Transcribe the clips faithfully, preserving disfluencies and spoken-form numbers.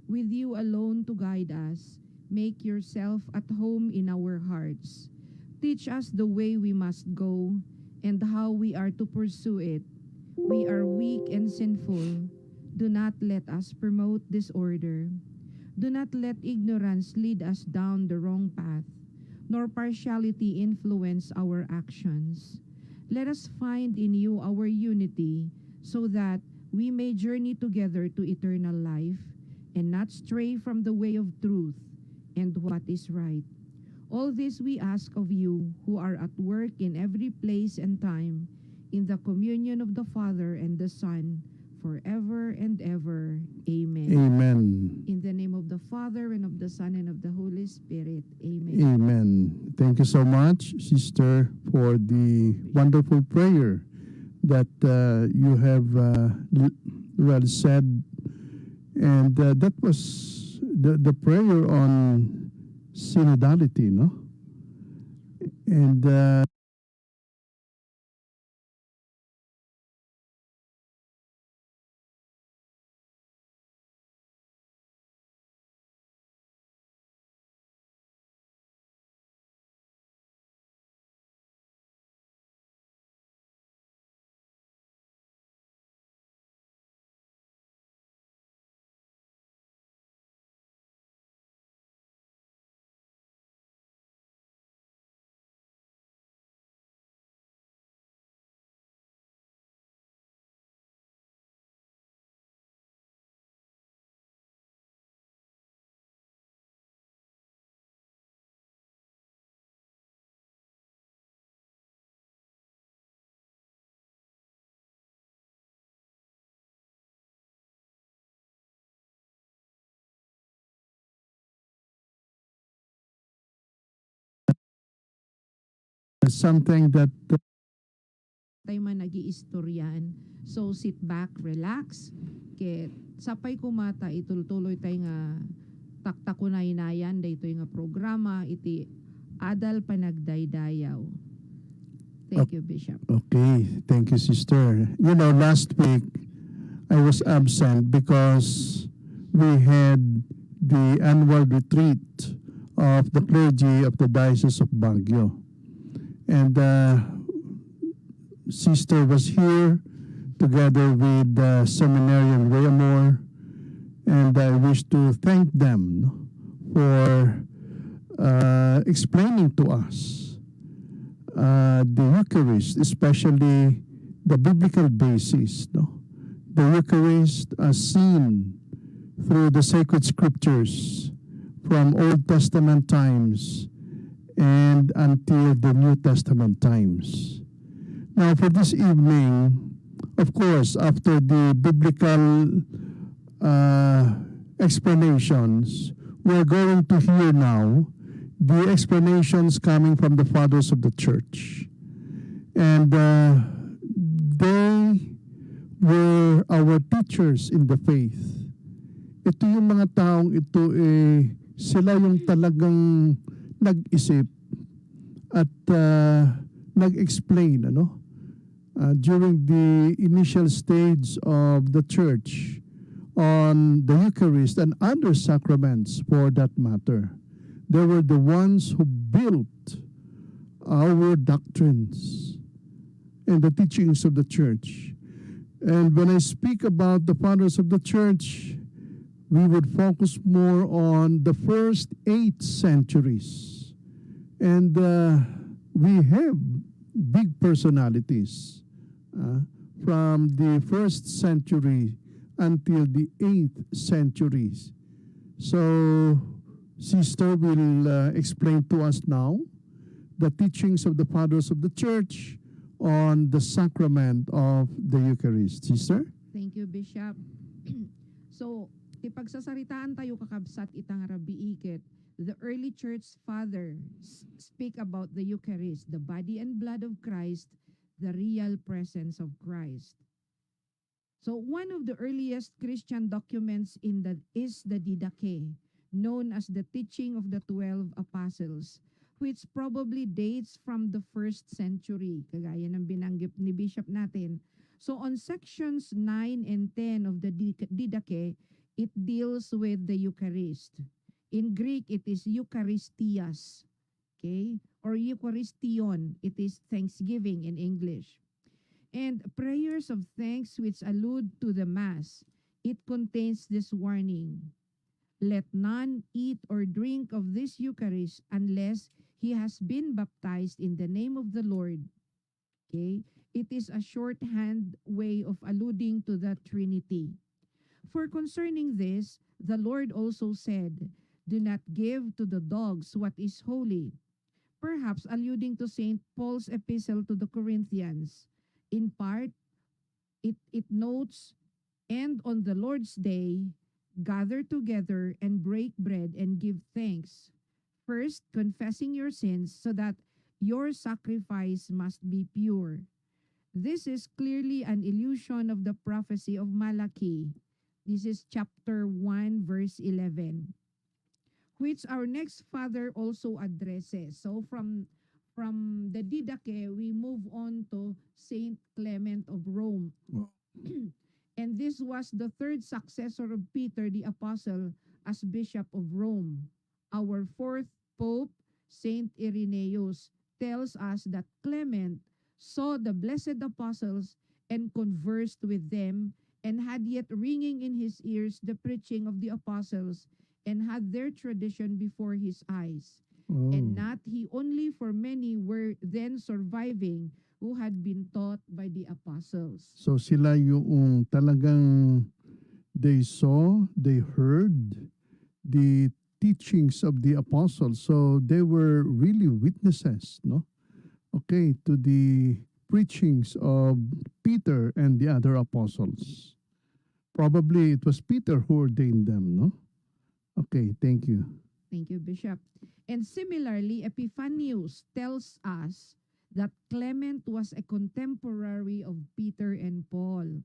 with you alone to guide us. Make yourself at home in our hearts. Teach us the way we must go and how we are to pursue it. We are weak and sinful. Do not let us promote disorder. Do not let ignorance lead us down the wrong path, nor partiality influence our actions. Let us find in you our unity, so that we may journey together to eternal life and not stray from the way of truth and what is right. All this we ask of you, who are at work in every place and time, in the communion of the Father and the Son, forever and ever. Amen. Amen. In the name of the Father, and of the Son, and of the Holy Spirit. Amen. Amen. Thank you so much, Sister, for the wonderful prayer that, uh, you have, uh, l-, well said. And, uh, that was the, the prayer on synodality, no? And, uh, Something that, uh, Tayo man agiistoryan. So, sit back, relax. Ket sapay koma ta itultuloy tayo nga taktakunaynayan daytoy nga programa iti Adal Panagdaydayaw. Thank you, Bishop. Okay, thank you, Sister. You know, last week, I was absent because we had the annual retreat of the clergy of the Diocese of Baguio. And, uh, Sister was here together with, uh, Seminarian Rayamore, and I wish to thank them for, uh, explaining to us, uh, the Eucharist, especially the biblical basis, no? The Eucharist as seen through the sacred scriptures from Old Testament times and until the New Testament times. Now, for this evening, of course, after the biblical, uh, explanations, we're going to hear now the explanations coming from the fathers of the church. And, uh, they were our teachers in the faith. Ito yung mga taong ito, eh, sila yung talagang nag-isip at, uh, nag-explain, ano, uh, during the initial stage of the church on the Eucharist and other sacraments for that matter. They were the ones who built our doctrines and the teachings of the church. And when I speak about the fathers of the church, we would focus more on the first eight centuries. And, uh, we have big personalities, uh, from the first century until the eighth centuries. So, Sister will, uh, explain to us now the teachings of the fathers of the church on the sacrament of the Eucharist. Sister? Thank you, Bishop. So, ti pagsasaritaan tayo, kakabsat, ita nga rabii ket the early church fathers speak about the Eucharist, the body and blood of Christ, the real presence of Christ. So, one of the earliest Christian documents in the, is the Didache, known as the Teaching of the Twelve Apostles, which probably dates from the first century, kagaya ng binanggit ni Bishop natin. So, on sections nine and ten of the Di-, Didache, it deals with the Eucharist. In Greek, it is Eucharistias, okay? Or Eucharistion, it is thanksgiving in English. And prayers of thanks which allude to the Mass, it contains this warning: "Let none eat or drink of this Eucharist unless he has been baptized in the name of the Lord." Okay? It is a shorthand way of alluding to the Trinity. For concerning this, the Lord also said, "Do not give to the dogs what is holy." Perhaps alluding to Saint Paul's epistle to the Corinthians. In part, it, it notes, "And on the Lord's day, gather together and break bread and give thanks, first confessing your sins, so that your sacrifice must be pure." This is clearly an illusion of the prophecy of Malachi. This is chapter one, verse eleven, which our next father also addresses. So from, from the Didache, we move on to Saint Clement of Rome. Oh. And this was the third successor of Peter the Apostle as Bishop of Rome. Our fourth Pope, Saint Irenaeus, tells us that Clement saw the blessed apostles and conversed with them, and had yet ringing in his ears the preaching of the apostles, and had their tradition before his eyes. Oh. And not he only, for many were then surviving who had been taught by the apostles. So sila yung talagang they saw, they heard the teachings of the apostles. So they were really witnesses, no? Okay, to the preachings of Peter and the other apostles. Probably it was Peter who ordained them, no? Okay, thank you. Thank you, Bishop. And similarly, Epiphanius tells us that Clement was a contemporary of Peter and Paul.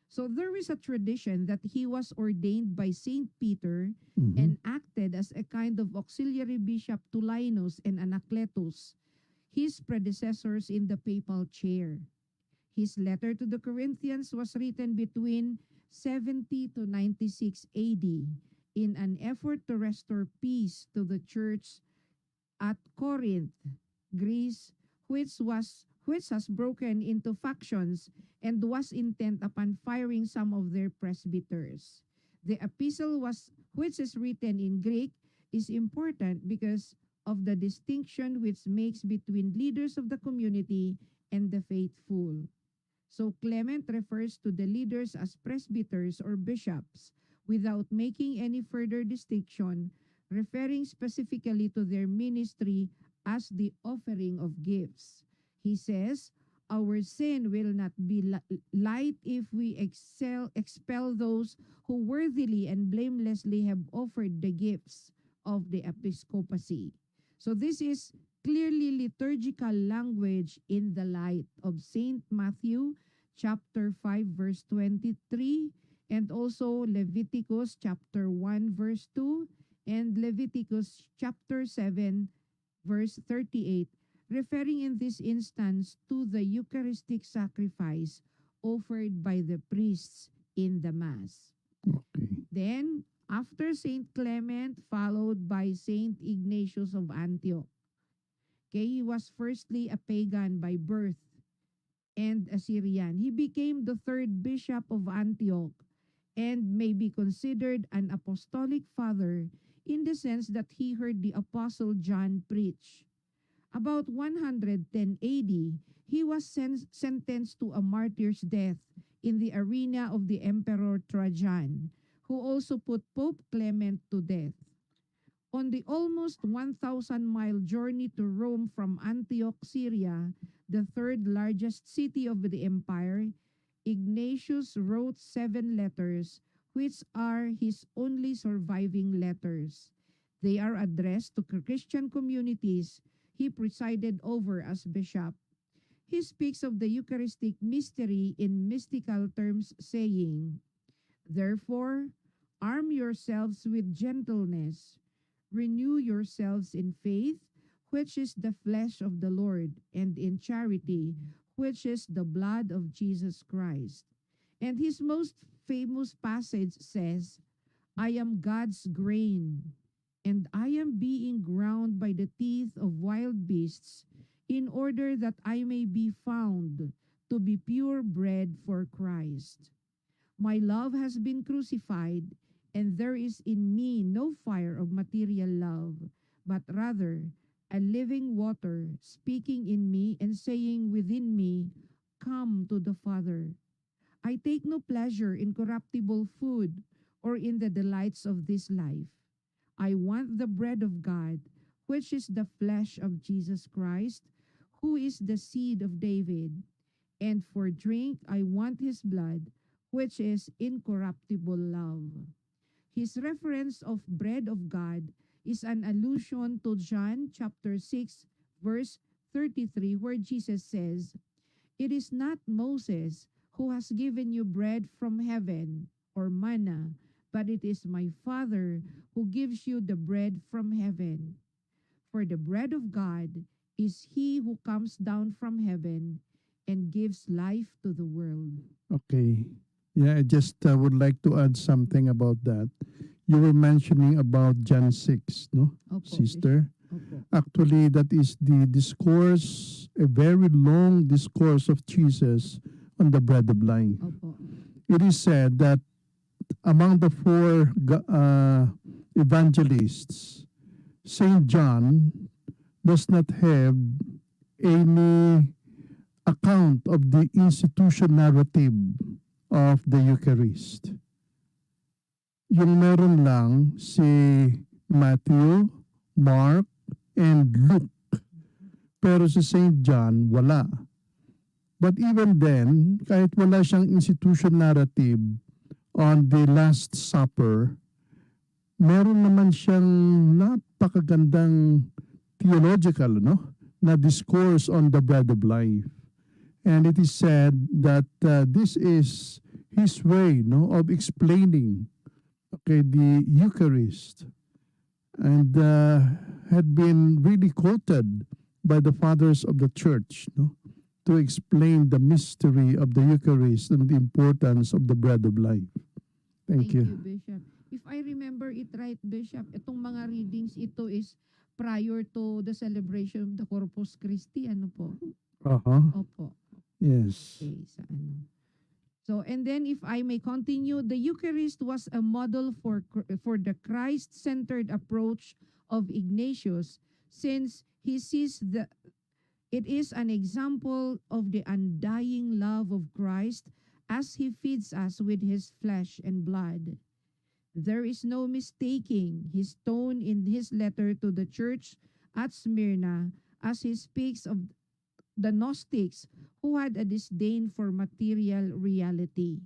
So there is a tradition that he was ordained by Saint Peter, mhm, and acted as a kind of auxiliary bishop to Linus and Anacletus, his predecessors in the papal chair. His letter to the Corinthians was written between seventy to ninety-six A D in an effort to restore peace to the church at Corinth, Greece, which was, which has broken into factions and was intent upon firing some of their presbyters. The epistle was, which is written in Greek, is important because of the distinction which makes between leaders of the community and the faithful. So Clement refers to the leaders as presbyters or bishops, without making any further distinction, referring specifically to their ministry as the offering of gifts. He says, "Our sin will not be li-, light if we excel, expel those who worthily and blamelessly have offered the gifts of the episcopacy." So this is clearly liturgical language in the light of Saint Matthew chapter five, verse twenty-three, and also Leviticus chapter one, verse two, and Leviticus chapter seven, verse thirty-eight, referring in this instance to the Eucharistic sacrifice offered by the priests in the Mass. Okay. Then, after Saint Clement, followed by Saint Ignatius of Antioch. Okay, he was firstly a pagan by birth and a Syrian. He became the third bishop of Antioch and may be considered an apostolic father in the sense that he heard the apostle John preach. About one hundred ten A D, he was sen-, sentenced to a martyr's death in the arena of the Emperor Trajan, who also put Pope Clement to death. On the almost one thousand mile journey to Rome from Antioch, Syria, the third largest city of the empire, Ignatius wrote seven letters, which are his only surviving letters. They are addressed to Christian communities he presided over as bishop. He speaks of the Eucharistic mystery in mystical terms, saying, "Therefore, arm yourselves with gentleness, renew yourselves in faith, which is the flesh of the Lord, and in charity, which is the blood of Jesus Christ." And his most famous passage says, I am God's grain, and I am being ground by the teeth of wild beasts in order that I may be found to be pure bread for Christ. My love has been crucified, and there is in me no fire of material love, but rather a living water speaking in me and saying within me, "Come to the Father." I take no pleasure in corruptible food or in the delights of this life. I want the bread of God, which is the flesh of Jesus Christ, who is the seed of David. And for drink, I want his blood, which is incorruptible love. His reference of bread of God is an allusion to John chapter six, verse thirty-three, where Jesus says, "It is not Moses who has given you bread from heaven, or manna, but it is my Father who gives you the bread from heaven. For the bread of God is he who comes down from heaven and gives life to the world." Okay. Yeah, I just uh, would like to add something about that. You were mentioning about John six, no, Opo, sister? Opo. Actually, that is the discourse, a very long discourse of Jesus on the bread of life. Opo. It is said that among the four ga- uh, evangelists, Saint John does not have any account of the institution narrative of the Eucharist. Yung meron lang si Matthew, Mark, and Luke. Pero si Saint John, wala. But even then, kahit wala siyang institution narrative on the Last Supper, meron naman siyang napakagandang theological, no, na discourse on the bread of life. And it is said that uh, this is his way, no, of explaining, okay, the Eucharist, and uh, had been really quoted by the fathers of the church, no, to explain the mystery of the Eucharist and the importance of the bread of life. Thank, Thank you. you, Bishop. If I remember it right, Bishop, itong mga readings ito is prior to the celebration of the Corpus Christi, ano po? Uh-huh. Opo. Yes. Okay, sa ano. So, and then if I may continue, the Eucharist was a model for Chr- for the Christ-centered approach of Ignatius, since he sees the it is an example of the undying love of Christ as he feeds us with his flesh and blood. There is no mistaking his tone in his letter to the church at Smyrna as he speaks of the Gnostics who had a disdain for material reality.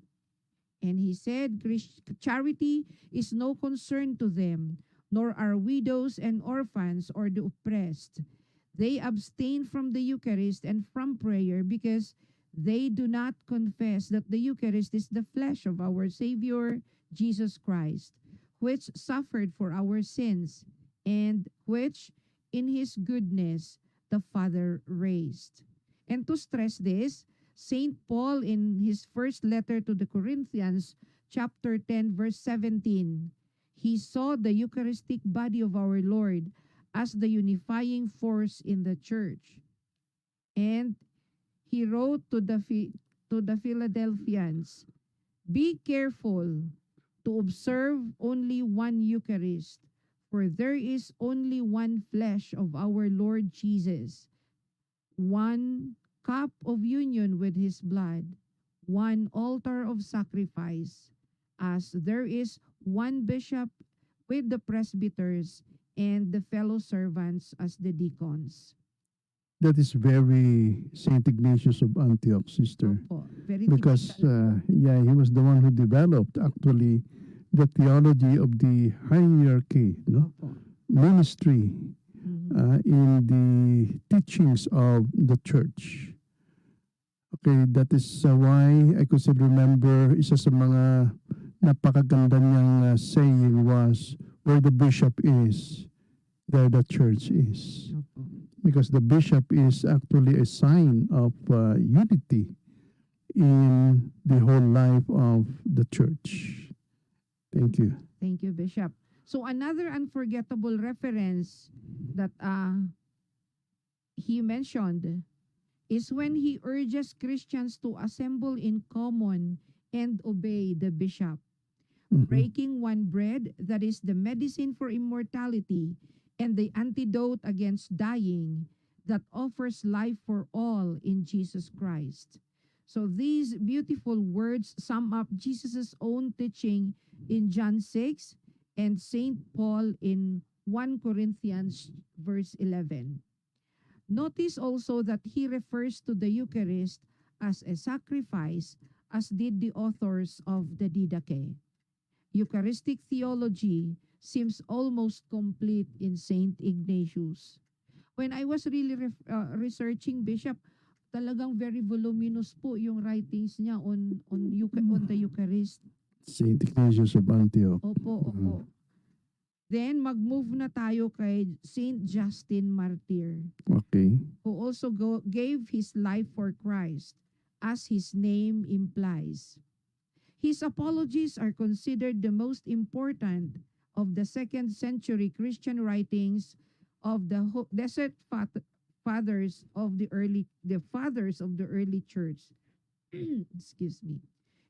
And he said, "Christ- Charity is no concern to them, nor are widows and orphans or the oppressed. They abstain from the Eucharist and from prayer because they do not confess that the Eucharist is the flesh of our Savior Jesus Christ, which suffered for our sins, and which, in his goodness, the Father raised." And to stress this, Saint Paul, in his first letter to the Corinthians, chapter ten, verse seventeen, he saw the Eucharistic body of our Lord as the unifying force in the church. And he wrote to the Phi- to the Philadelphians, "Be careful to observe only one Eucharist, for there is only one flesh of our Lord Jesus, one cup of union with his blood, one altar of sacrifice, as there is one bishop with the presbyters and the fellow servants as the deacons." That is very Saint Ignatius of Antioch, sister. Opo, very Because, typical. Uh, yeah, he was the one who developed actually the theology of the hierarchy, no? Opo. Ministry Mhm. uh, in the teachings of the church. Okay, that is uh, why I could still remember isa sa mga napakaganda niyang uh, saying was, "Where the bishop is, there the church is." Opo. Because the bishop is actually a sign of uh, unity in the whole life of the church. Thank you. Thank you, Bishop. So another unforgettable reference that, uh, he mentioned is when he urges Christians to assemble in common and obey the bishop. Mhm. Breaking one bread, that is the medicine for immortality and the antidote against dying that offers life for all in Jesus Christ. So these beautiful words sum up Jesus' own teaching in John six and Saint Paul in one Corinthians verse eleven. Notice also that he refers to the Eucharist as a sacrifice, as did the authors of the Didache. Eucharistic theology seems almost complete in Saint Ignatius. When I was really ref-, uh, researching, Bishop, talagang very voluminous po yung writings niya on, on, Eucha-, on the Eucharist. Saint Ignatius of Antioch. Opo, opo. Mm. Then, mag-move na tayo kay Saint Justin Martyr, Okay. who also go, gave his life for Christ, as his name implies. His apologies are considered the most important of the second century Christian writings of the ho-, desert fat-, fathers of the early, the fathers of the early church. Excuse me.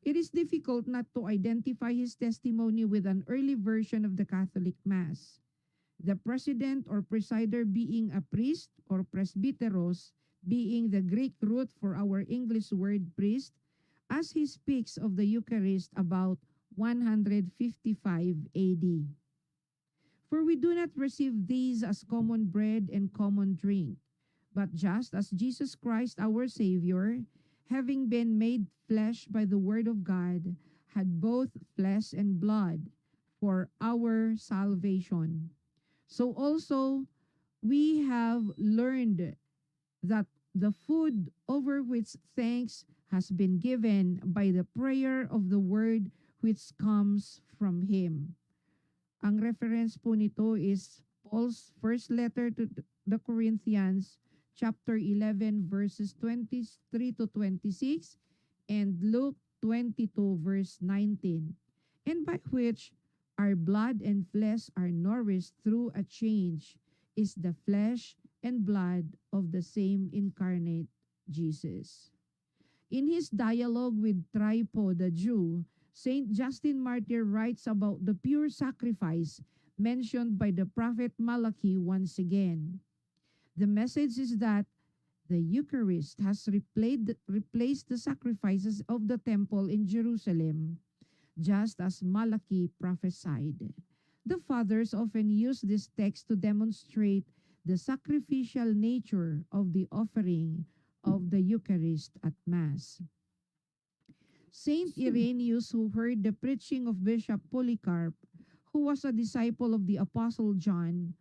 It is difficult not to identify his testimony with an early version of the Catholic Mass. The president or presider being a priest, or presbyteros being the Greek root for our English word priest, as he speaks of the Eucharist about one hundred fifty-five A D. For we do not receive these as common bread and common drink, but just as Jesus Christ our Savior, having been made flesh by the word of God, had both flesh and blood for our salvation. So also we have learned that the food over which thanks has been given by the prayer of the word which comes from him. Ang reference po nito is Paul's first letter to the Corinthians, chapter eleven, verses twenty-three to twenty-six, and Luke twenty-two, verse nineteen, and by which our blood and flesh are nourished through a change is the flesh and blood of the same incarnate Jesus. In his dialogue with Trypho the Jew, Saint Justin Martyr writes about the pure sacrifice mentioned by the prophet Malachi once again. The message is that the Eucharist has replayed, replaced the sacrifices of the temple in Jerusalem, just as Malachi prophesied. The fathers often use this text to demonstrate the sacrificial nature of the offering of the Eucharist at Mass. Saint Irenaeus, who heard the preaching of Bishop Polycarp, who was a disciple of the Apostle John,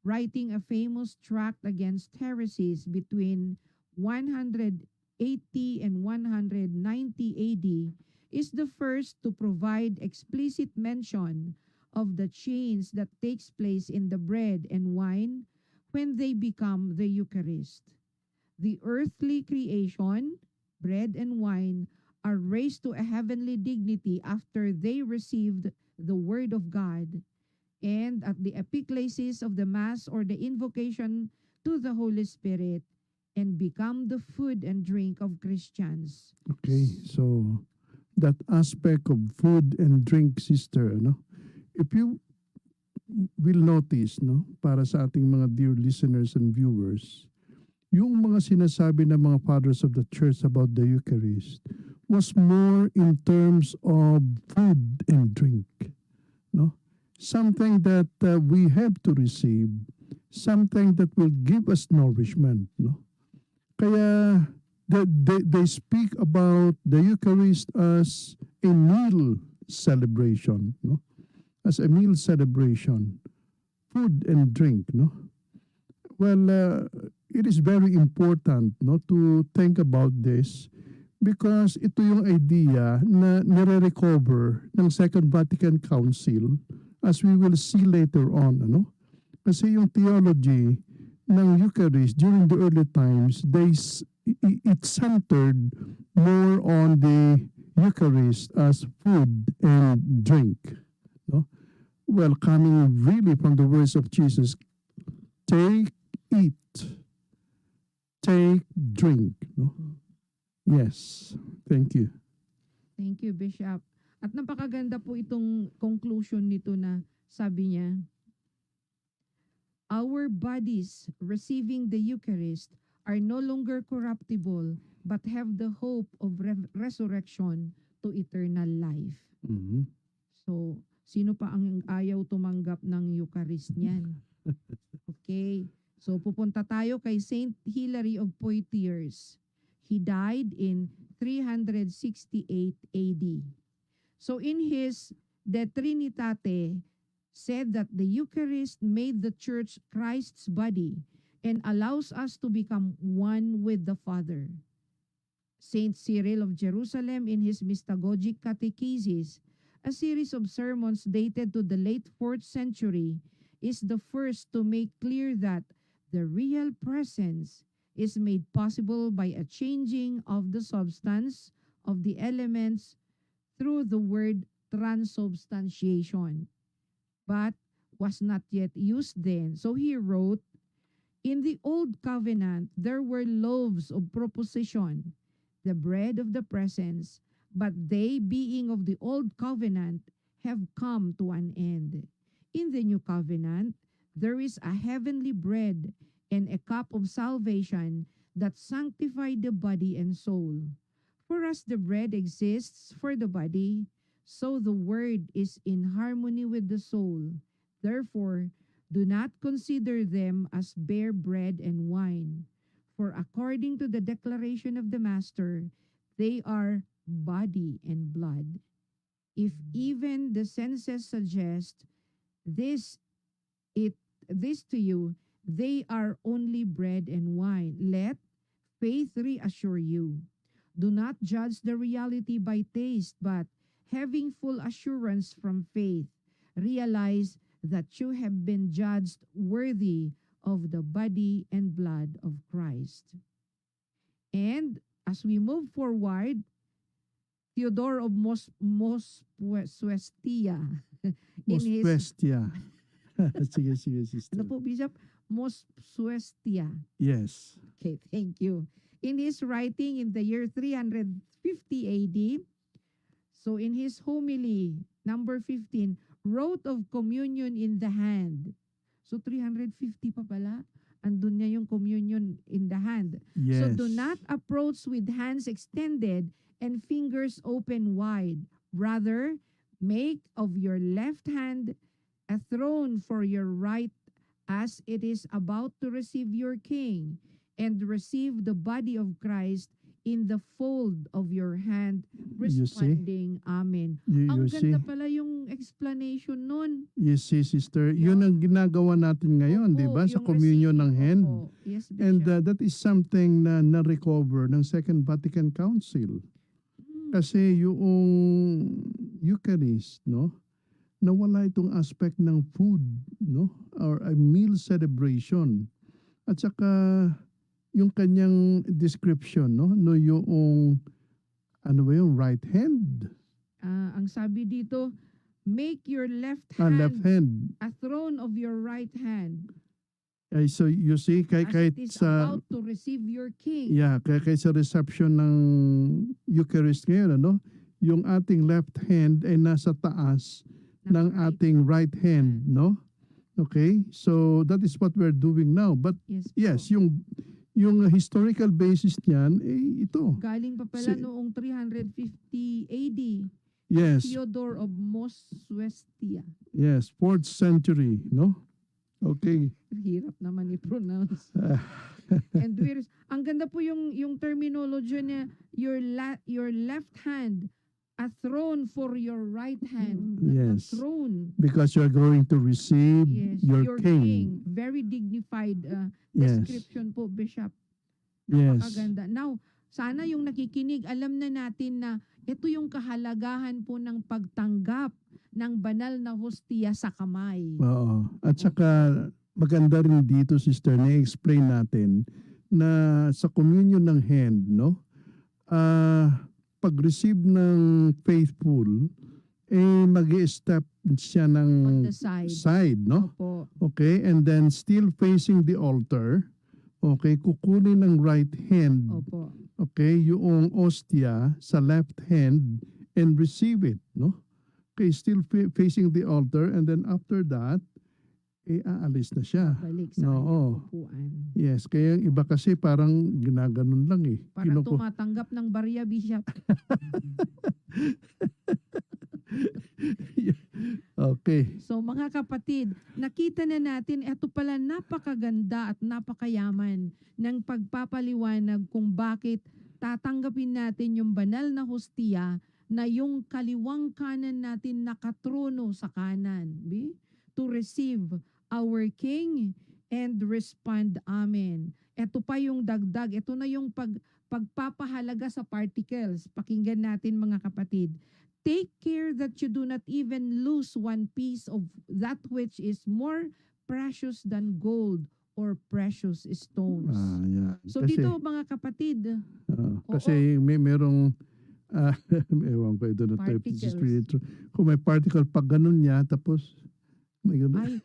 writing a famous tract against heresies between one hundred eighty and one hundred ninety A D, is the first to provide explicit mention of the change that takes place in the bread and wine when they become the Eucharist. The earthly creation, bread and wine, are raised to a heavenly dignity after they received the Word of God, and at the epiclesis of the Mass or the invocation to the Holy Spirit, and become the food and drink of Christians. Okay, so that aspect of food and drink, sister, ano? If you will notice, no, para sa ating mga dear listeners and viewers, yung mga sinasabi ng mga fathers of the church about the Eucharist was more in terms of food and drink, no? Something that, uh, we have to receive, something that will give us nourishment, no? Kaya they, they, they speak about the Eucharist as a meal celebration, no? As a meal celebration, food and drink, no? Well, uh, it is very important, no, to think about this because ito yung idea na nire-recover ng Second Vatican Council, as we will see later on, ano? Kasi yung theology ng Eucharist during the early times, they s-, i-, i-, it centered more on the Eucharist as food and drink, no? Well, coming really from the words of Jesus, "Take, eat, take, drink." No? Yes. Thank you. Thank you, Bishop. At napakaganda po itong conclusion nito na sabi niya, "Our bodies receiving the Eucharist are no longer corruptible but have the hope of re- resurrection to eternal life." Mhm. So, sino pa ang ayaw tumanggap ng Eucharist niyan? Okay. So, pupunta tayo kay Saint Hilary of Poitiers. He died in three hundred sixty-eight A D. So, in his De Trinitate, said that the Eucharist made the Church Christ's body and allows us to become one with the Father. Saint Cyril of Jerusalem, in his Mystagogic Catechesis, a series of sermons dated to the late fourth century, is the first to make clear that the real presence is made possible by a changing of the substance of the elements through the word transubstantiation, but was not yet used then. So he wrote, "In the old covenant, there were loaves of proposition, the bread of the presence, but they, being of the old covenant, have come to an end. In the new covenant, there is a heavenly bread and a cup of salvation that sanctify the body and soul. For as the bread exists for the body, so the word is in harmony with the soul. Therefore, do not consider them as bare bread and wine. For according to the declaration of the Master, they are body and blood. If even the senses suggest this it this to you, they are only bread and wine. Let faith reassure you. Do not judge the reality by taste, but having full assurance from faith, realize that you have been judged worthy of the body and blood of Christ." And as we move forward, Theodore of Mos Mospuestia in his Mospuestia. Sige, sige, sister. Ano po, Bishop? Mospuestia. Yes. Okay, thank you. In his writing in the year three hundred fifty A D, so in his homily, number fifteen, wrote of communion in the hand. So three hundred fifty pa pala, andun niya yung communion in the hand. So Yes. do not approach with hands extended and fingers open wide. Rather, make of your left hand a throne for your right as it is about to receive your king, and receive the body of Christ in the fold of your hand, You see? responding, "Amen." You, Ang you ganda see? Pala yung explanation nun. You see, sister, Yeah. yun ang ginagawa natin ngayon, di Opo, ba? Sa yung communion ng receiving. hand. Opo. Yes, And Bishop. Uh, that is something na na-recover ng Second Vatican Council. Mm. Kasi yung Eucharist, no? Nawala itong aspect ng food, no? Or a meal celebration. At saka yung kanyang description, no? No, yung ano ba yung right hand? Ah, ang sabi dito, "Make your left Ah, hand left hand. a throne of your right hand." Ay, so you see, kay, As kahit it is sa about to receive your king. Yeah, kaya, kaya sa reception ng Eucharist ngayon, ano, yung ating left hand ay nasa taas ng Right. ating right hand, no? Okay? So that is what we're doing now. But Yes, po. Yes, yung yung historical basis niyan, eh, ito. Galing pa pala Si- noong three hundred fifty A D. Yes. Theodore of Moswestia. Yes, fourth century, no? Okay. Hirap naman i-pronounce. Ah, And we're, ang ganda po yung, yung terminology niya, your la, your left hand, a throne for your right hand. Not a Yes. throne. Because you're going to receive Yes, your, your king. king. Very dignified uh, Yes. description po, Bishop. Yes. Napakaganda. Now, sana yung nakikinig, alam na natin na ito yung kahalagahan po ng pagtanggap ng banal na hostiya sa kamay. Oo. At saka maganda rin dito, sister, na-explain natin na sa communion ng hand, no? Ah, pag-receive ng faithful, eh, mag-i-step siya ng On the side. Side, no? Opo. Okay, and then still facing the altar, okay, kukunin ng right hand, Opo. Okay, yung ostia sa left hand and receive it, no? Okay, still fa-, facing the altar, and then after that, eh, aalis na siya. Balik sa Oo. Kanyang upuan. Yes, kaya yung iba kasi parang ginaganon lang eh. Parang Kinuku- tumatanggap ng barya, Bishop. Okay. So, mga kapatid, nakita na natin, eto pala, napakaganda at napakayaman ng pagpapaliwanag kung bakit tatanggapin natin yung banal na hostia na yung kaliwang kanan natin nakatrono sa kanan. Bi? To receive our King and respond, "Amen." Eto pa yung dagdag. Eto na yung pag-, pagpapahalaga sa particles. Pakinggan natin, mga kapatid. "Take care that you do not even lose one piece of that which is more precious than gold or precious stones." Ah, yan. So, Kasi dito, mga kapatid, Ah, oo. Kasi may, merong, ah, ewan ko, ito na tayo, Particles. Espiritu. Kung may particle, pag ganun niya, tapos, may ganun. Ay,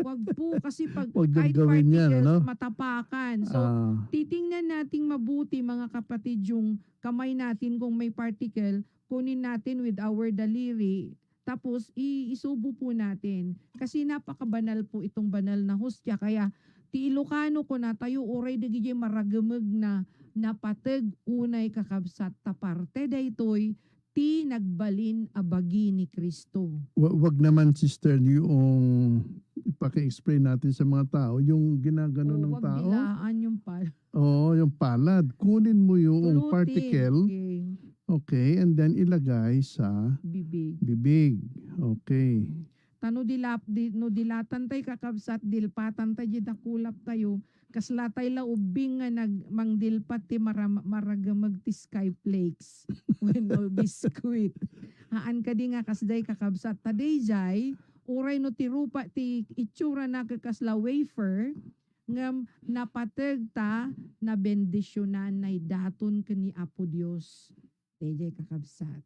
wag po, kasi pag Wag niyong kahit gawin yan, particles, ano? Matapakan. So, Ah. titingnan nating mabuti, mga kapatid, yung kamay natin, kung may particle, kunin natin with our daliri, tapos i-, isubo po natin. Kasi napakabanal po itong banal na hostia. Kaya ti Ilocano kunatayo, uray dagiti maragmeg na napateg unay, kakabsat, ta parte daytoy ti nagbalin a bagi ni Cristo. Wa-, wag naman, sister, yung paki-explain natin sa mga tao, yung ginagano O, ng wag tao. Dilaan yung pal- Oo, yung palad. Kunin mo yung Pulutin. Particle. Okay. Okay, and then ilagay sa Bibig. Bibig. Okay. Ta no dilap-, di-, no dilatan tay, kakabsat, dilpatan tay di dakulap tayo, kasla tay la ubbing nga nag-, mangdilpat ti maram-, maragmeg ti skyflakes wenno biscuit. Haan kadi nga kasdiay, kakabsat. Ta daydiay, uray no ti rupa ti itsura na kakasla wafer, ngem napateg ta nabendisionan, naidaton ken ni Apo Dios. Daydiay, kakabsat.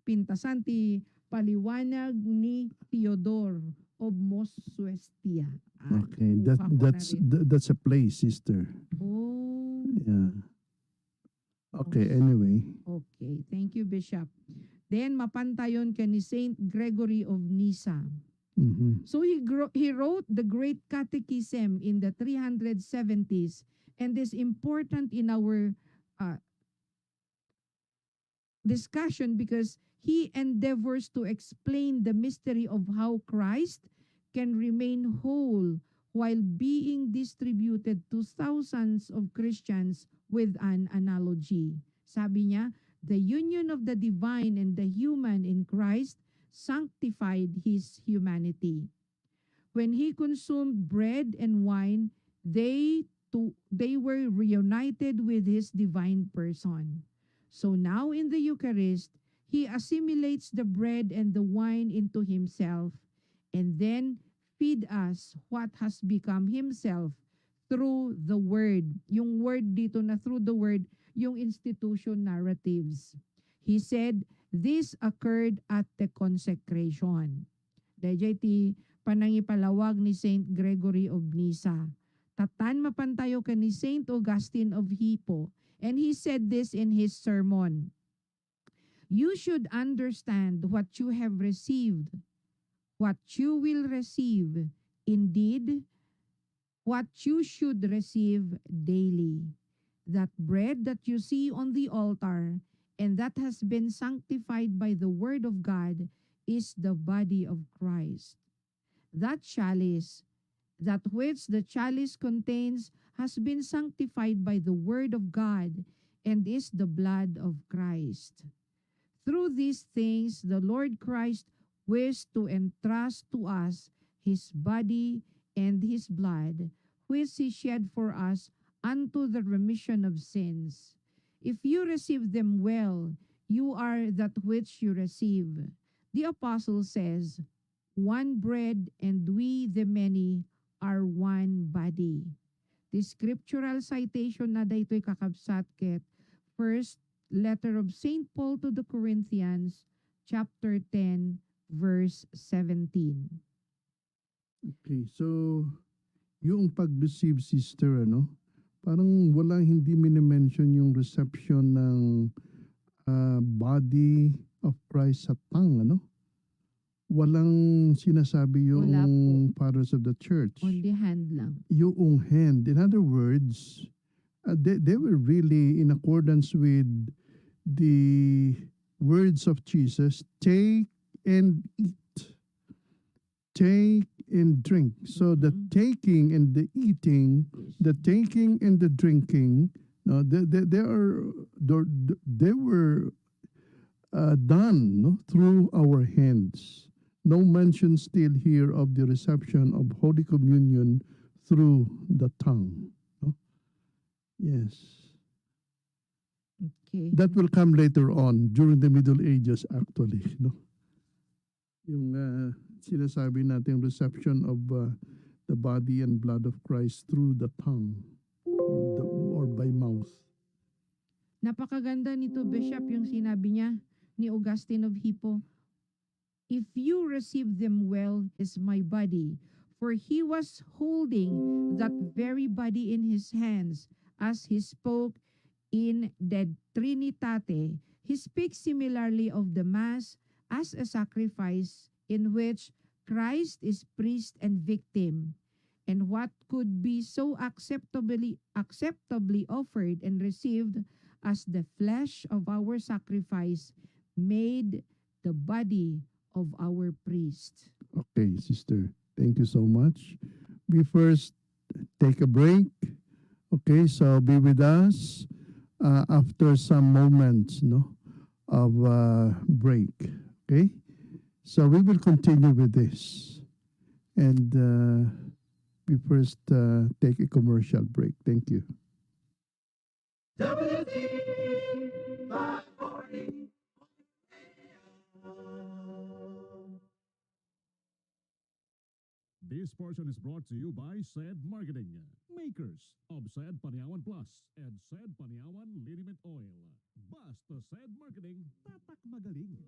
Pintasan ti paliwanag ni Theodore of Mosuestia. Ah, Okay, that, kuha ko na that's, rin. Th-, that's a place, sister. Oh. Yeah. Okay, Oh. Anyway. Okay, thank you, Bishop. Then, mapantayon ken ni Saint Gregory of Nyssa. Mhm. So, he gro-, he wrote the Great Catechism in the three hundred seventies, and is important in our, uh, discussion because he endeavors to explain the mystery of how Christ can remain whole while being distributed to thousands of Christians with an analogy. Sabi niya, "The union of the divine and the human in Christ sanctified his humanity." When he consumed bread and wine, they to-, they were reunited with his divine person. So now in the Eucharist, he assimilates the bread and the wine into himself, and then feed us what has become himself through the word. Yung word dito na through the word, yung institution narratives. He said, "This occurred at the consecration." Daydiay ti panangipalawag ni Saint Gregory of Nyssa. Tatan mapantayo ken ni Saint Augustine of Hippo, and he said this in his sermon, "You should understand what you have received, what you will receive. Indeed, what you should receive daily. That bread that you see on the altar and that has been sanctified by the word of God is the body of Christ. That chalice, that which the chalice contains, has been sanctified by the word of God and is the blood of Christ." Through these things, the Lord Christ wished to entrust to us his body and his blood, which he shed for us unto the remission of sins. If you receive them well, you are that which you receive. The apostle says, "One bread and we, the many, are one body." The scriptural citation na daytoy, kakabsat, ket First Letter of Saint Paul to the Corinthians, chapter ten, verse seventeen. Okay, so yung pag-receive, sister, ano, parang wala, hindi minimension yung reception ng, ah, body of Christ sa tongue, ano? Walang sinasabi yung Wala po. Fathers of the Church. Only hand lang. Yung hand. In other words, uh, they, they were really in accordance with the words of Jesus, "Take and eat." Take and drink. So the Mm-hmm. taking and the eating, Yes. the taking and the drinking, no, they, they, they are, they, they were, uh, done, no, through our hands. No mention still here of the reception of Holy Communion through the tongue, no? Yes. Okay. That will come later on during the Middle Ages, actually, no? Yung, ah, sinasabi nating reception of, ah, the body and blood of Christ through the tongue or the, or by mouth. Napakaganda nito, Bishop, yung sinabi niya ni Augustine of Hippo, "If you receive them well, is my body." For he was holding that very body in his hands as he spoke in the Trinitate. He speaks similarly of the Mass as a sacrifice in which Christ is priest and victim, and what could be so acceptably, acceptably offered and received as the flesh of our sacrifice made the body of our priest. Okay, sister. Thank you so much. We first take a break. Okay, so be with us, uh, after some moments, no, of, uh, break. Okay? So we will continue with this. And, uh, we first, uh, take a commercial break. Thank you. W T five forty. This portion is brought to you by Said Marketing, makers of Said Paniawan Plus and Said Paniawan Liniment Oil. Basta Said Marketing, tatak magaling.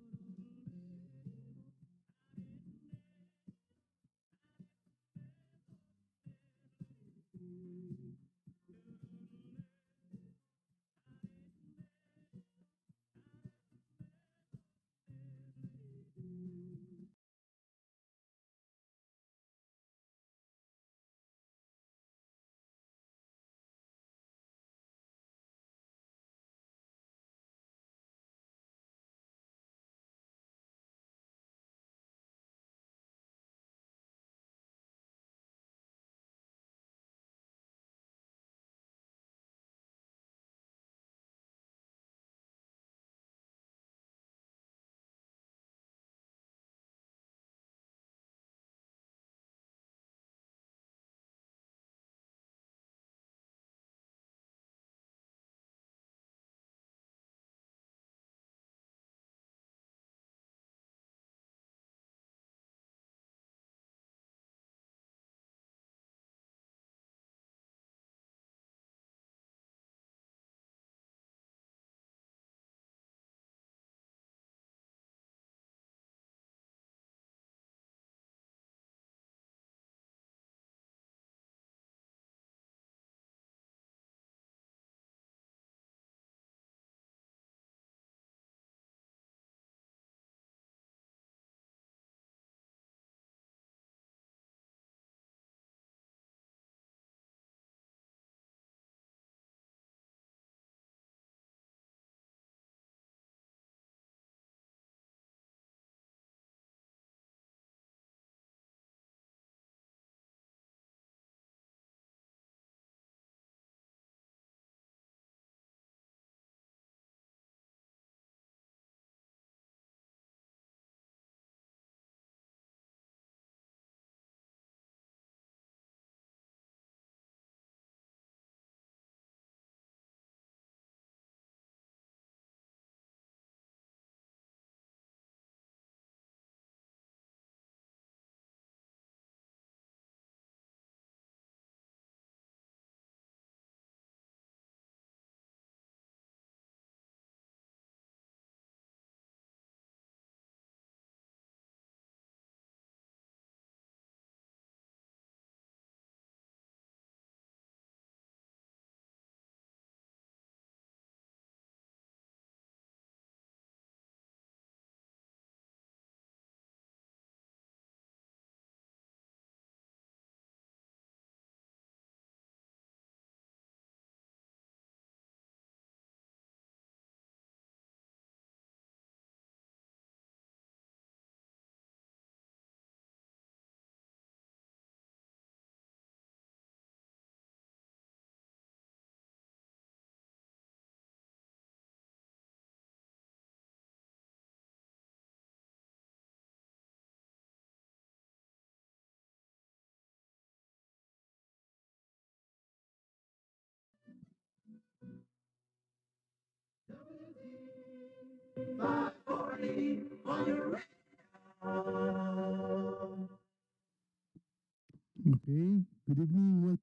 Okay. Good evening. Well,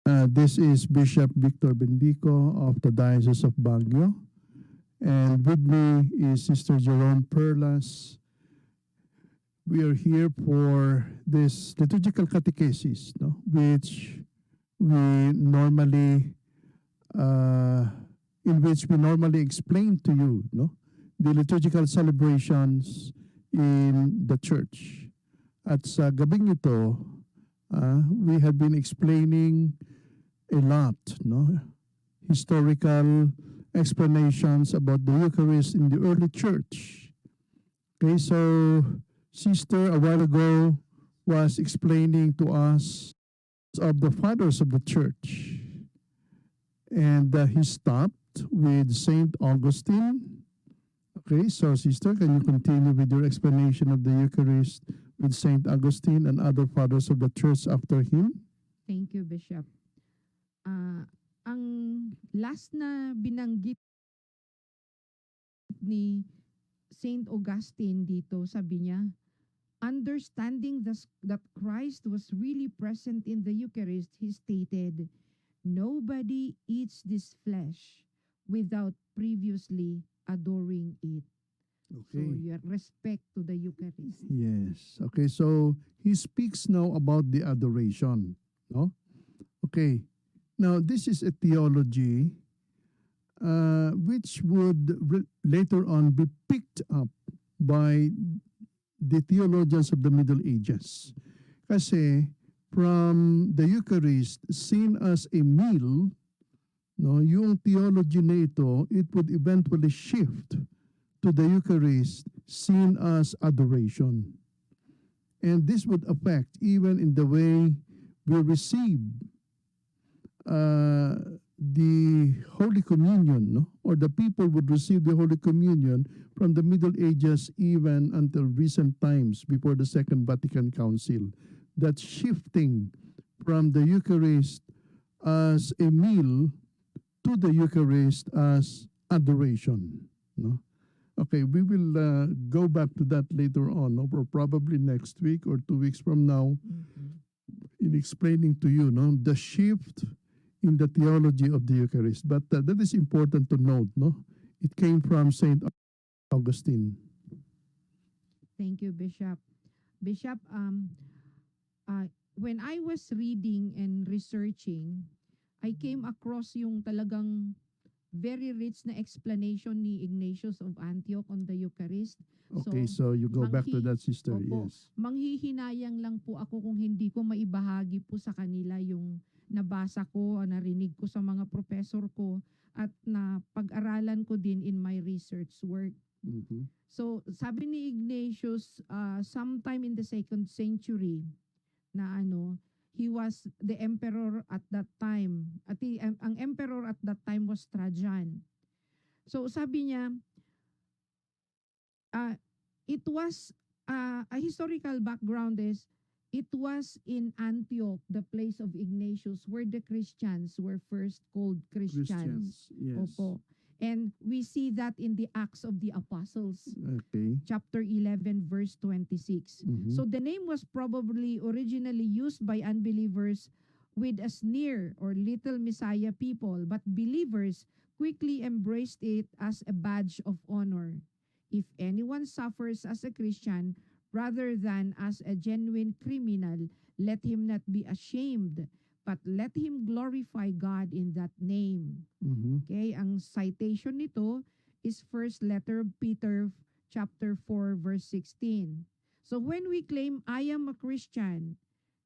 Uh, this is Bishop Victor Bendico of the Diocese of Baguio. And with me is Sister Jerome Perlas. We are here for this liturgical catechesis, no, which we normally, uh, in which we normally explain to you, no, the liturgical celebrations in the church. At sa gabing ito, uh, we have been explaining a lot, no, historical explanations about the Eucharist in the early church. Okay, so Sister a while ago was explaining to us of the fathers of the church. And, uh, he stopped with Saint Augustine. Okay, so Sister, can you continue with your explanation of the Eucharist with Saint Augustine and other fathers of the church after him? Thank you, Bishop. Ah, ang last na binanggit ni Saint Augustine dito, sabi niya, understanding the, that Christ was really present in the Eucharist, he stated, "Nobody eats this flesh without previously adoring it." So, okay, your respect to the Eucharist. Yes. Okay, so he speaks now about the adoration, no? Okay. Now, this is a theology, uh, which would re-, later on be picked up by the theologians of the Middle Ages. Kasi from the Eucharist seen as a meal, no, yung theology na ito, it would eventually shift to the Eucharist seen as adoration. And this would affect even in the way we receive, uh, the Holy Communion, no? Or the people would receive the Holy Communion from the Middle Ages even until recent times before the Second Vatican Council. That shifting from the Eucharist as a meal to the Eucharist as adoration, no? Okay, we will, uh, go back to that later on, no? Or probably next week or two weeks from now, mm-hmm, in explaining to you, no, the shift in the theology of the Eucharist. But, uh, that is important to note, no? It came from Saint Augustine. Thank you, Bishop. Bishop, um, uh, when I was reading and researching, I came across yung talagang very rich na explanation ni Ignatius of Antioch on the Eucharist. Okay, so, so you go back to manghi-, that, Sister. Opo, yes. Manghihinayang lang po ako kung hindi ko maibahagi po sa kanila yung nabasa ko, narinig ko sa mga professor ko, at napag-aralan ko din in my research work. Mhm. So, sabi ni Ignatius, ah, sometime in the second century, na ano, he was the emperor at that time. At the, em-, ang emperor at that time was Trajan. So, sabi niya, ah, it was, ah, a historical background is, it was in Antioch, the place of Ignatius, where the Christians were first called Christians. Christians, yes. Opo. And we see that in the Acts of the Apostles, okay, chapter eleven, verse twenty-six. Mhm. So the name was probably originally used by unbelievers with a sneer or little Messiah people, but believers quickly embraced it as a badge of honor. "If anyone suffers as a Christian rather than as a genuine criminal, let him not be ashamed, but let him glorify God in that name." Mhm. Okay, ang citation nito is First Letter of Peter chapter four, verse sixteen. So when we claim, "I am a Christian,"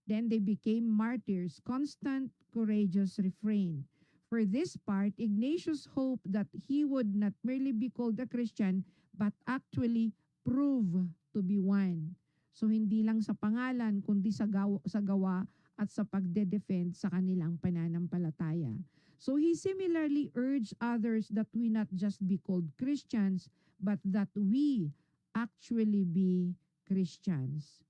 then they became martyrs, constant, courageous refrain. For this part, Ignatius hoped that he would not merely be called a Christian, but actually prove to be one. So, hindi lang sa pangalan, kundi sa gaw-, sa gawa at sa pagdedefend sa kanilang pananampalataya. So, he similarly urged others that we not just be called Christians, but that we actually be Christians.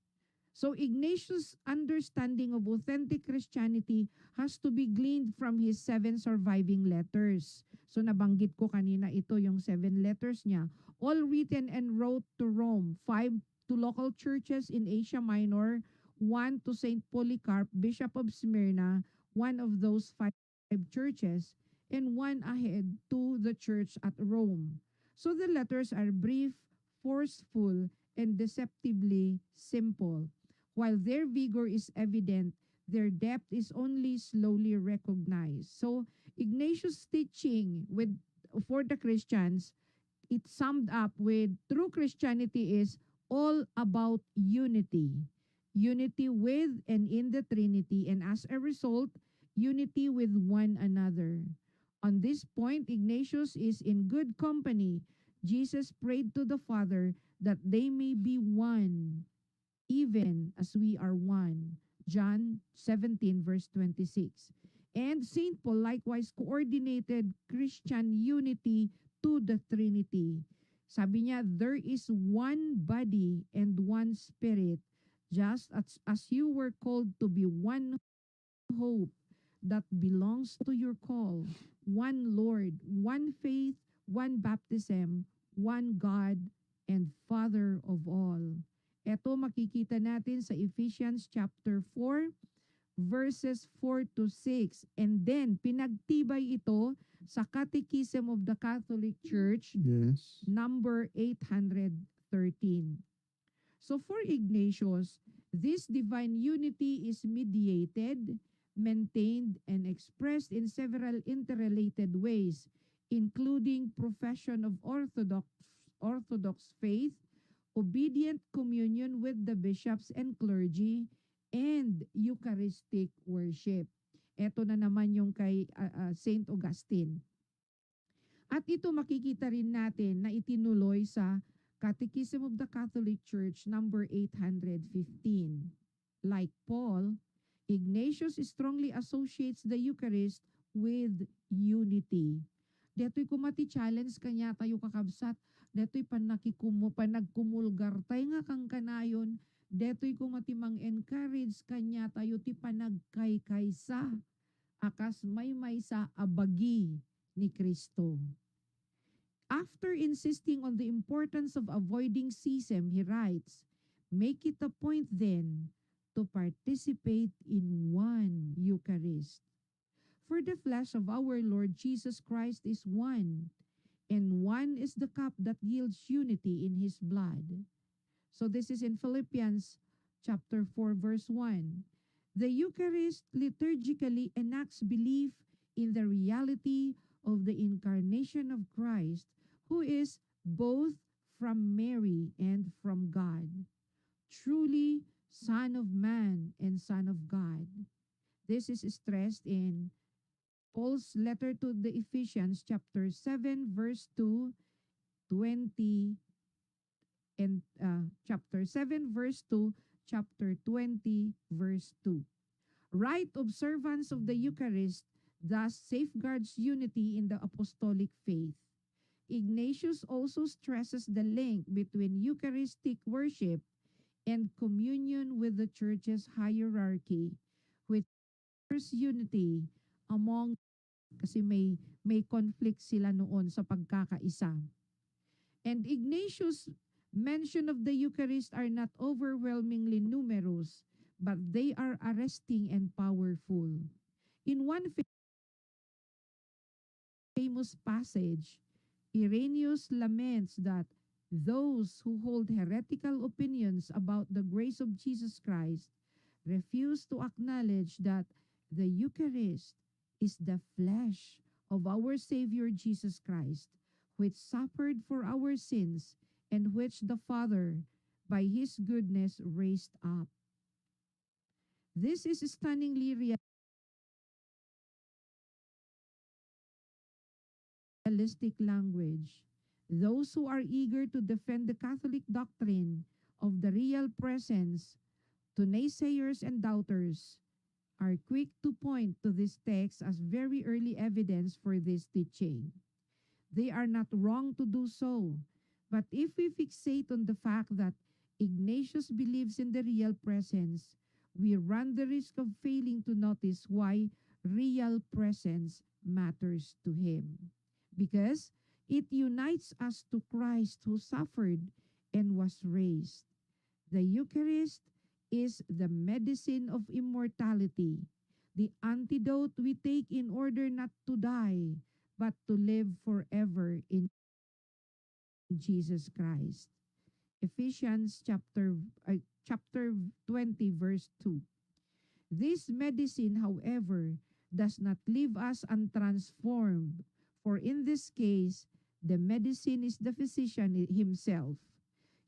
So Ignatius' understanding of authentic Christianity has to be gleaned from his seven surviving letters. So nabanggit ko kanina ito, yung seven letters niya. All written and wrote to Rome, five to local churches in Asia Minor, one to Saint Polycarp, Bishop of Smyrna, one of those five churches, and one ahead to the church at Rome. So the letters are brief, forceful, and deceptively simple. While their vigor is evident, their depth is only slowly recognized. So Ignatius' teaching with, for the Christians, it summed up with true Christianity is all about unity. Unity with and in the Trinity, and as a result, unity with one another. On this point, Ignatius is in good company. Jesus prayed to the Father that they may be one, even as we are one. John seventeen, verse twenty-six. And Saint Paul likewise coordinated Christian unity to the Trinity. Sabi niya, "There is one body and one Spirit, just as, as you were called to be one hope that belongs to your call, one Lord, one faith, one baptism, one God and Father of all." Eto makikita natin sa Ephesians chapter four, verses four to six. And then, pinagtibay ito sa Catechism of the Catholic Church, Yes. number eight hundred thirteen. So for Ignatius, this divine unity is mediated, maintained, and expressed in several interrelated ways, including profession of orthodox, orthodox faith, obedient communion with the bishops and clergy, and Eucharistic worship. Eto na naman yung kay, ah, ah, Saint Augustine. At ito makikita rin natin na itinuloy sa Catechism of the Catholic Church number eight hundred fifteen. Like Paul, Ignatius strongly associates the Eucharist with unity. Detoy koma ti challenge kaniatayo, kakabsat. Detoy panakikumu-, panagkumulgartay nga kankanayon. Detoy koma ti mang-encourage kaniatayo ti panagkaykaysa a kas maymaysa a bagi ni Cristo. After insisting on the importance of avoiding schism, he writes, "Make it a point then to participate in one Eucharist. For the flesh of our Lord Jesus Christ is one, and one is the cup that yields unity in his blood." So this is in Philippians chapter four, verse one. The Eucharist liturgically enacts belief in the reality of the incarnation of Christ, who is both from Mary and from God, truly Son of Man and Son of God. This is stressed in Paul's letter to the Ephesians, chapter seven, verse two, twenty, and, uh, chapter seven, verse two, chapter twenty, verse two. Right observance of the Eucharist thus safeguards unity in the apostolic faith. Ignatius also stresses the link between Eucharistic worship and communion with the Church's hierarchy, which fosters unity among, kasi may, may conflict sila noon sa pagkakaisa. And Ignatius' mention of the Eucharist are not overwhelmingly numerous, but they are arresting and powerful. In one famous passage, Irenaeus laments that those who hold heretical opinions about the grace of Jesus Christ refuse to acknowledge that the Eucharist is the flesh of our Savior Jesus Christ, which suffered for our sins and which the Father, by His goodness, raised up. This is stunningly real- realistic language. Those who are eager to defend the Catholic doctrine of the real presence to naysayers and doubters are quick to point to this text as very early evidence for this teaching. They are not wrong to do so. But if we fixate on the fact that Ignatius believes in the real presence, we run the risk of failing to notice why real presence matters to him. Because it unites us to Christ who suffered and was raised. The Eucharist is the medicine of immortality, the antidote we take in order not to die, but to live forever in Jesus Christ. Ephesians chapter, uh, chapter twenty, verse two. This medicine, however, does not leave us untransformed, for in this case, the medicine is the physician himself.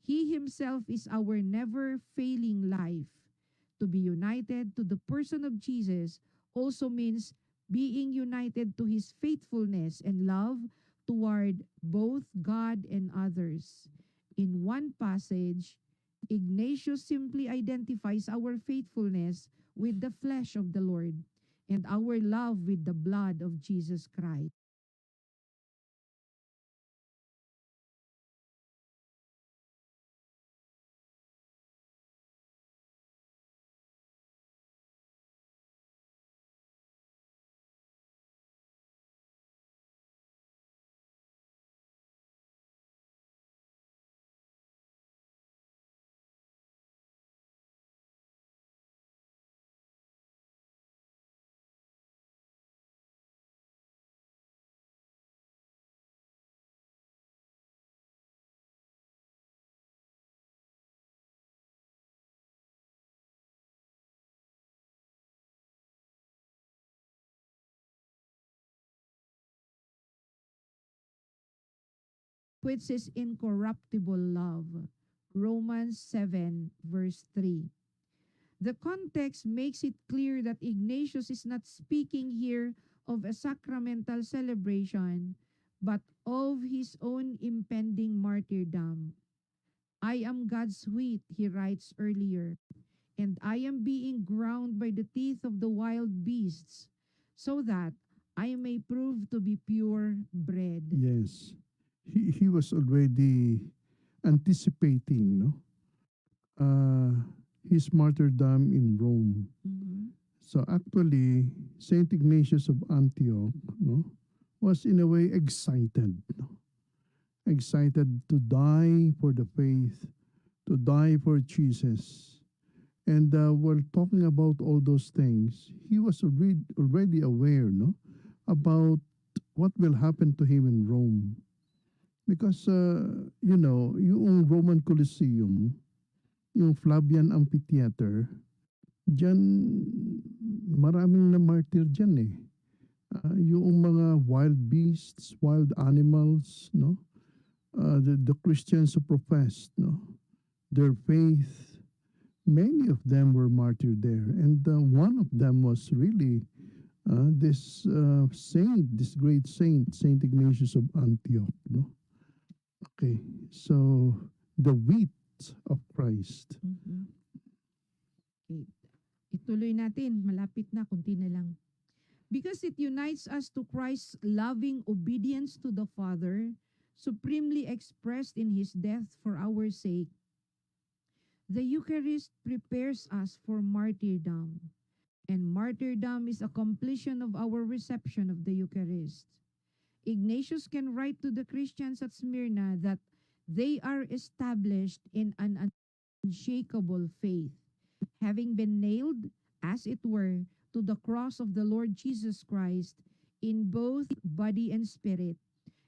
He himself is our never failing life. To be united to the person of Jesus also means being united to his faithfulness and love toward both God and others. In one passage, Ignatius simply identifies our faithfulness with the flesh of the Lord and our love with the blood of Jesus Christ. Which is incorruptible love. Romans seven, verse three. The context makes it clear that Ignatius is not speaking here of a sacramental celebration, but of his own impending martyrdom. "I am God's wheat," he writes earlier, "and I am being ground by the teeth of the wild beasts, so that I may prove to be pure bread." Yes. He, he was already anticipating, no? Uh, his martyrdom in Rome. Mhm. So actually, Saint Ignatius of Antioch, no, was in a way excited, no? Excited to die for the faith, to die for Jesus. And, uh, while talking about all those things, he was already, already aware, no, about what will happen to him in Rome. Because, uh, you know, yung Roman Colosseum, yung Flavian Amphitheater, diyan maraming na-martyr diyan eh. Ah, yung mga wild beasts, wild animals, no? Ah, the, the Christians who professed, no? Their faith, many of them were martyred there. And, uh, one of them was really, uh, this, uh, saint, this great saint, Saint Ignatius of Antioch, no? Okay, so the wheat of Christ. Mhm. Okay. Ituloy natin. Malapit na, konti na lang. Because it unites us to Christ's loving obedience to the Father, supremely expressed in his death for our sake. The Eucharist prepares us for martyrdom, and martyrdom is a completion of our reception of the Eucharist. Ignatius can write to the Christians at Smyrna that they are established in an unshakable faith, having been nailed, as it were, to the cross of the Lord Jesus Christ in both body and spirit,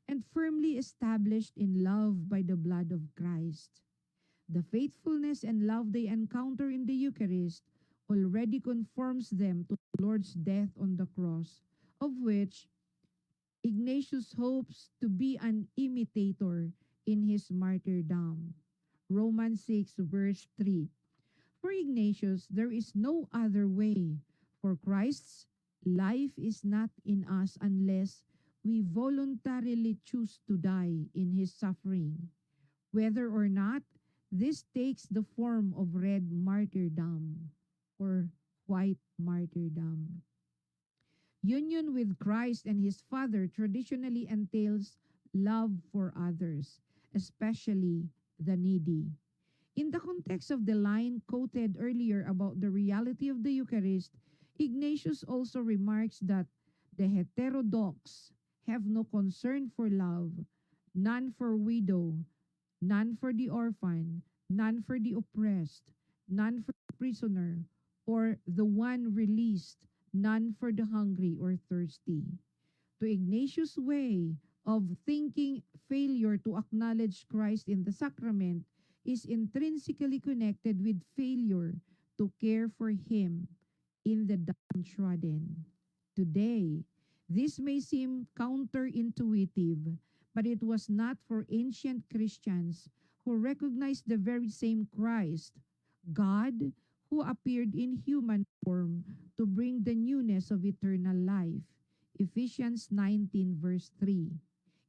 and firmly established in love by the blood of Christ. The faithfulness and love they encounter in the Eucharist already conforms them to the Lord's death on the cross, of which Ignatius hopes to be an imitator in his martyrdom. Romans six, verse three. For Ignatius, there is no other way, for Christ's life is not in us unless we voluntarily choose to die in his suffering, whether or not this takes the form of red martyrdom or white martyrdom. Union with Christ and his Father traditionally entails love for others, especially the needy. In the context of the line quoted earlier about the reality of the Eucharist, Ignatius also remarks that the heterodox have no concern for love, none for widow, none for the orphan, none for the oppressed, none for the prisoner, or the one released, none for the hungry or thirsty. To Ignatius' way of thinking, failure to acknowledge Christ in the sacrament is intrinsically connected with failure to care for him in the downtrodden. Today, this may seem counterintuitive, but it was not for ancient Christians who recognized the very same Christ, God, who appeared in human form to bring the newness of eternal life. Ephesians nineteen, verse three,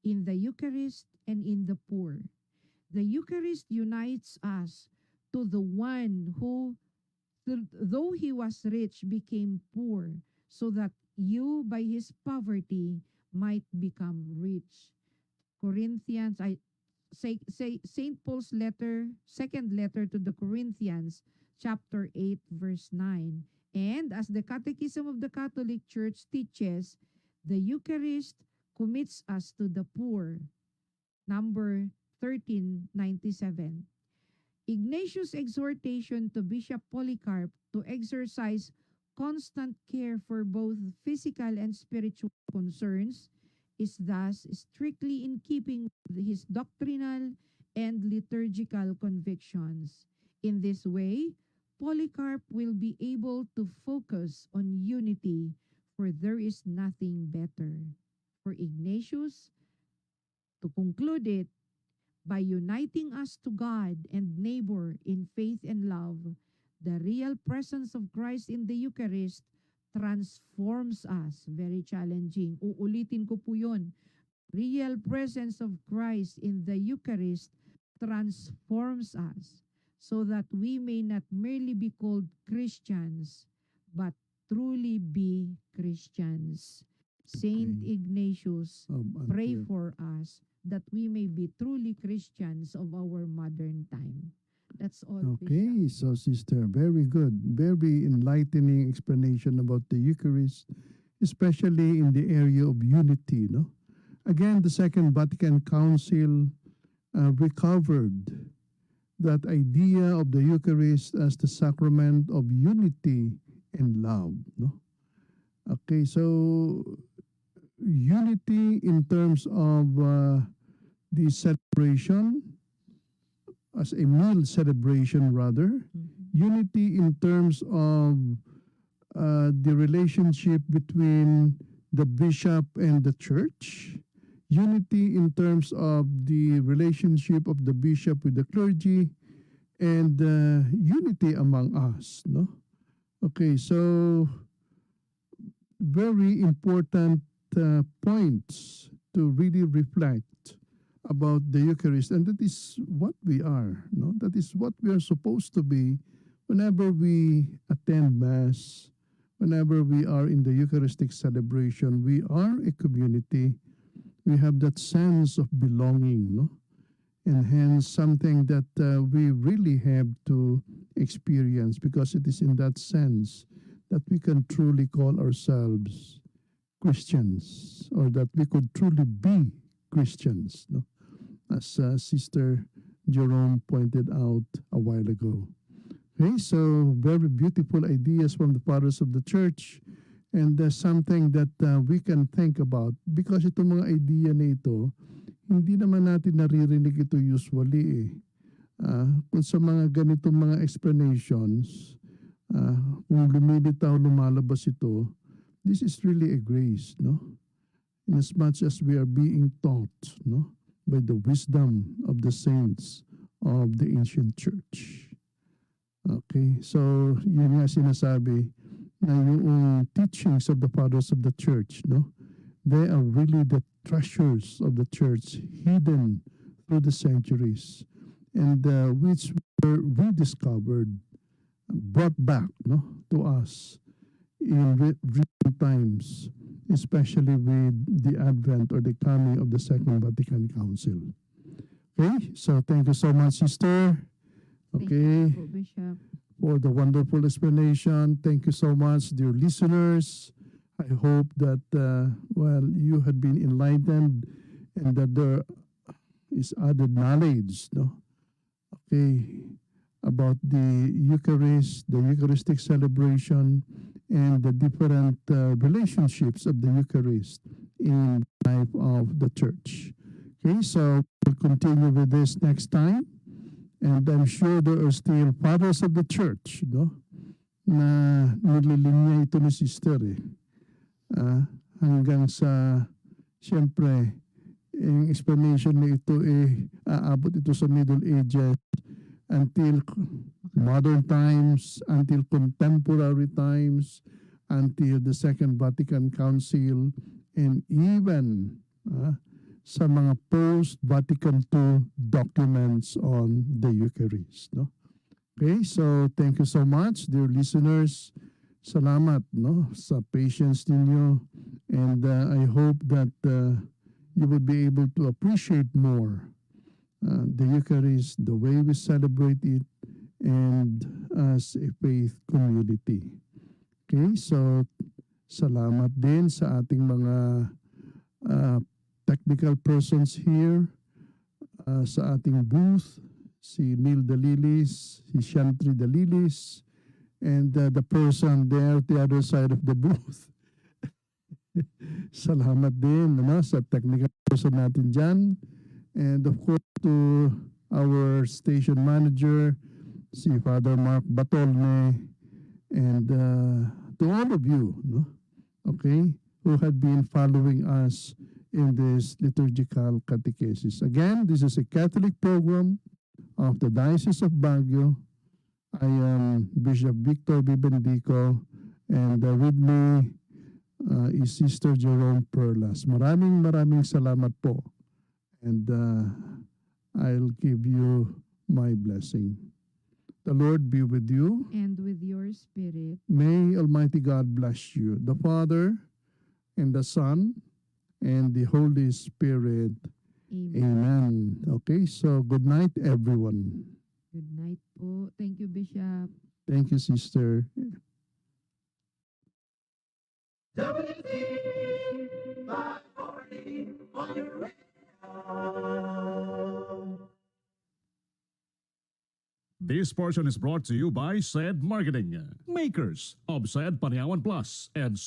in the Eucharist and in the poor. The Eucharist unites us to the one who, th- though he was rich, became poor, so that you, by his poverty, might become rich. Corinthians, I say, say Saint Paul's letter, second letter to the Corinthians, chapter eight, verse nine. And as the Catechism of the Catholic Church teaches, the Eucharist commits us to the poor. Number thirteen ninety-seven. Ignatius' exhortation to Bishop Polycarp to exercise constant care for both physical and spiritual concerns is thus strictly in keeping with his doctrinal and liturgical convictions. In this way, Polycarp will be able to focus on unity, for there is nothing better. For Ignatius, to conclude it, by uniting us to God and neighbor in faith and love, the real presence of Christ in the Eucharist transforms us. Very challenging. Uulitin ko po yun. Real presence of Christ in the Eucharist transforms us so that we may not merely be called Christians, but truly be Christians. Saint Okay. Ignatius, Um, pray until for us that we may be truly Christians of our modern time. That's all, Okay, Bishop. So, Sister, very good. Very enlightening explanation about the Eucharist, especially in the area of unity, no? Again, the Second Vatican Council uh, recovered that idea of the Eucharist as the sacrament of unity and love, no? Okay, so unity in terms of uh, the celebration, as a meal celebration rather, Mhm. unity in terms of uh, the relationship between the bishop and the church, unity in terms of the relationship of the bishop with the clergy, and uh, unity among us, no? Okay, so very important uh, points to really reflect about the Eucharist, and that is what we are, no? That is what we are supposed to be whenever we attend Mass, whenever we are in the Eucharistic celebration. We are a community. We have that sense of belonging, no? And hence something that uh, we really have to experience, because it is in that sense that we can truly call ourselves Christians, or that we could truly be Christians, no? As uh, Sister Jerome pointed out a while ago. Okay, so very beautiful ideas from the fathers of the church, and uh, something that uh, we can think about, because itong mga idea na ito, hindi naman natin naririnig ito usually eh. Ah, kung sa mga ganitong mga explanations, ah, kung lumilitaw, lumalabas ito, this is really a grace, no? In as much as we are being taught, no, by the wisdom of the saints of the ancient church. Okay, so yun nga sinasabi na yung teachings of the fathers of the church, no, they are really the treasures of the church hidden through the centuries, and uh, which were rediscovered, brought back, no, to us in re- recent times, especially with the advent or the coming of the Second Vatican Council. Okay, so thank you so much, sister. Thank Okay, you po, Bishop. for the wonderful explanation. Thank you so much, dear listeners. I hope that, uh, well, you had been enlightened and that there is added knowledge, no? Okay, about the Eucharist, the Eucharistic celebration, and the different, uh, relationships of the Eucharist in the life of the church. Okay, so we'll continue with this next time. And I'm sure there are still fathers of the church, no? Na nililinya ito ni sister eh. Ah, hanggang sa, siyempre, ang explanation na ito eh, aabot ito sa Middle Ages until modern times, until contemporary times, until the Second Vatican Council, and even, ah, sa mga post-Vatican two documents on the Eucharist, no? Okay, so thank you so much, dear listeners. Salamat, no, sa patience ninyo. And, uh, I hope that, uh, you would be able to appreciate more, uh, the Eucharist, the way we celebrate it, and as a faith community. Okay, so salamat din sa ating mga, uh, technical persons here, uh, sa ating booth, si Neil Dalilis, si Shantri Dalilis, and, uh, the person there, the other side of the booth. Salamat din, ano, sa technical person natin dyan. And of course, to our station manager, si Father Mark Batolne, and, uh, to all of you, no? Okay, who had been following us in this liturgical catechesis. Again, this is a Catholic program of the Diocese of Baguio. I am Bishop Victor Bibendico, and, uh, with me, uh, is Sister Jerome Perlas. Maraming, maraming salamat po. And, uh, I'll give you my blessing. The Lord be with you. And with your spirit. May Almighty God bless you, the Father, and the Son, and the Holy Spirit. Amen. Amen. Okay, so good night, everyone. Good night po. Thank you, Bishop. Thank you, sister. W T five forty on your radio. This portion is brought to you by Said Marketing, makers of Said Paniawan Plus and